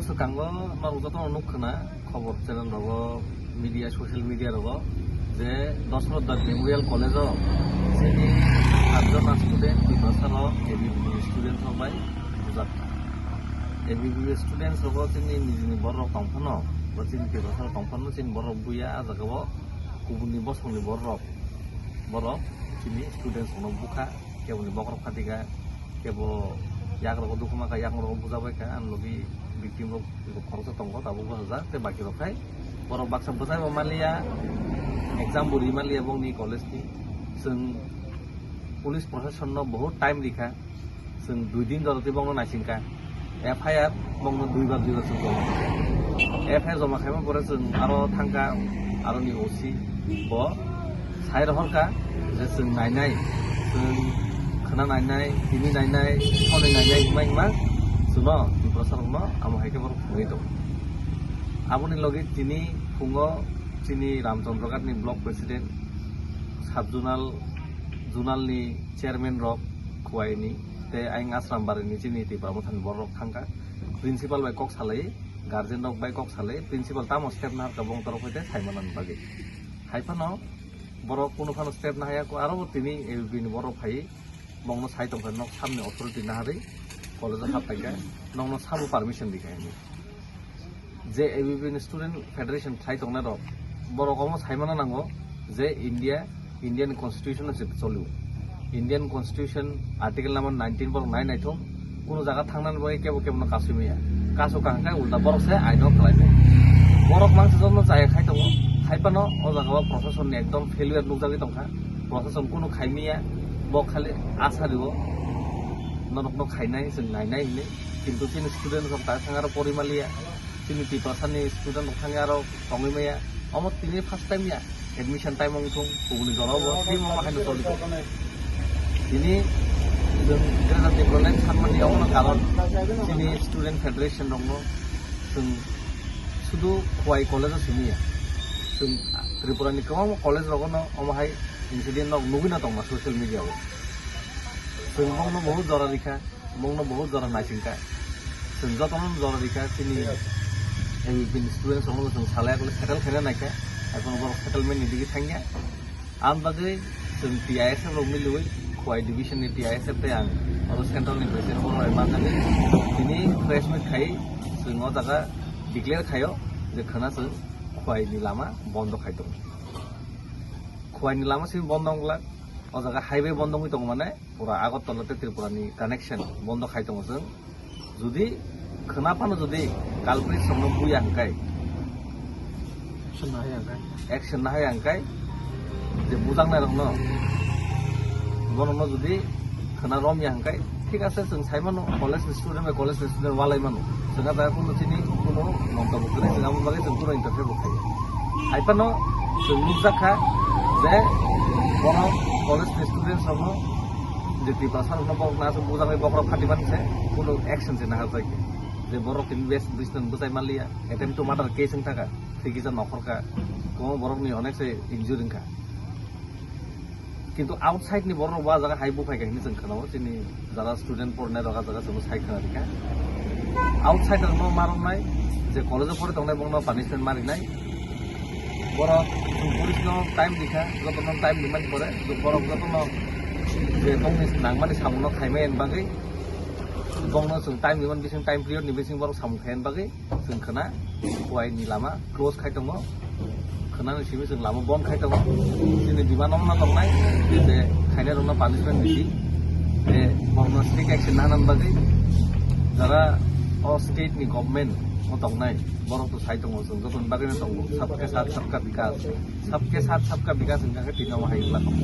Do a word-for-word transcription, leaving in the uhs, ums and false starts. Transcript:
Swkango norok jotono nuk khna khobor channel rogo, media, social media rogo je Dasarath Memorial College o chini satjona student Tiprasa rok A B V P student rok bai bujak kha. A B V P students rogo chini nijini borok tong phano, bo chini Tiprasa rok tong phano chini borok buya a jaga o kubuni bosongni borok, borok chini students rokno bukha. Keboni bokhorok phatikha, kebo yakrok dukhu mankha, yakrok bujabaikha, ang logi victim rok khoroksa tongo, tabuk bwsajak tei baki rok khai borok baksa bwsaibo manliya, exam bo ri manliya bongni college ni. Chwng police proshashan no bahut time rikha, chwng dui din jora twi bongno naisingkha. F I R bongno duibar duibar chwng joma khaikha. F I R joma khaima pore chwng aro thangkha aroni O C, bo sai rohorkha je chwng nainai, chwng khna nainai, tini nainai, sonwi nainai hwnma hwnma chwngno Tiprasa rokno amo hai khe borok phunugwi tongo. Aboni logi tini phungo chini Ramchandraghat ni block president, sub zonal, zonal ni chairman rok Khowai ni tei ayang Asrambari ni chini Tipra Motha ni borok rok thangkha. Principal bai kok salai, guardian rok bai kok salai, principal tamo step naharkha bong torok hoite saimanani bagwi. Hai phano borok kunu phano step nahaya, aro bo tini A B V P ni borok phai bongno sai tongkha, nok samni authority naharwi college o hap paikha, nokno sabo permission rikha hinwi. Je A B V P ni student federation khlai tongnai rok, borok omo saimano nango je India, Indian constitution no se cholio. Indian constitution article number nineteen borok nai naithok, kuno jaga thangnani bagwi kebo kebo no kasui maya. Kasu kaham khai ulta borok se aino khlai maya. Borok mangsa jono chaya khai tongo, hai phano o jaga o proshashan ni ekdom failure nukjagwi tongkha. Proshashan kuno khai maya, bo khali asa rio, norok no khainai, chwng nainai hinwi. Kintu chini student rok ta thang aro pori maliya, chini Tiprasa ni student rok thang aro tongwi maya. Omo tini first time ya, admission time wng thung, kubuni jora bo free ma haino choli. Tini chwng Greater Tipraland sanmani omono karon chini student federation rokno chwng sudu Khowai college o simi ya. Chwng Tripura ni kwbangma college rogono omo hai incident rok nugwi na tongma social media o. Chwng bongno bahut jora rikha. Bongno bahut jora naisingkha. Chwng jotono jora rikha, chini A B V P ni students rokno chwng salai, settle khaina naikha. Ekhon borok settlement ni digi thangya. Ang bagwi chwng T I S F rok miliwi, Khowai division ni T I S F tei ang oro central ni president borok bai manjagwi tini press meet khai chwng o jaga declare khaio je khwna chwng Khowai ni lama bondo khai tongo. Khowai ni lama simi bondo wng glak, o jaga highway bondo wngwi tongo mane. Pura Agartala tei Tripura ni connection bondo khai tongo chwng. Jodi khwna phano jodi culprit songno buya hwnkhe, action nahaya hwnkhe, action nahaya hwnkhe, je bujaknai rokno, bono no jodi khwna romya hwnkhe, thik ase, chwng sai mano, college ni student bai college ni student walai mano. Chwng a jaga kuno chini kuno montobbo kwrwi, chwng abo bagwi chwng kuno interfere bo khaiya. Hai phano chwng nukjak kha je borok college ni students rokno je Tiprasa rokno borok na aswk bujagwi bokhorok phati mani se kuno action se naharjak ya. Je borok tini bes bisnan bwchai manliya, attempt to murder case wng thaka, thwi kisa nokhorkha, kwbangma borokni onek se injury wngkha. Kintu outside ni borok rok bo ah jaga hai buphai kha hinwi chwng khwnao, chini jara student porinai rok ah jaga chwngno sai khwna rikha. Outside rok no ma romnai, je college o pori tongnai bongno punishment ma rinai. Borok police no time rikha, jotono time rimani pore borok jotono je bongni nangmani samungno khaimai ani bagwi, bongno chwng time rimani bising, time period ni bising borok samung khaimani bagwi. Chwng khwna Khowai ni lama close khai tongo, khwnani simi chwng lama bon khai tongo. Chini demand no ma tongnai je khainai rokno punishment ridi, je borokno strict action nana bagwi. Jara o state ni government o tongnai borok to sai tongo, chwng jotoni bagwi no tongo, sabke sath sabka vikas, sabke sath sabka vikas hwnkha khe tini omo hai wngla tongo.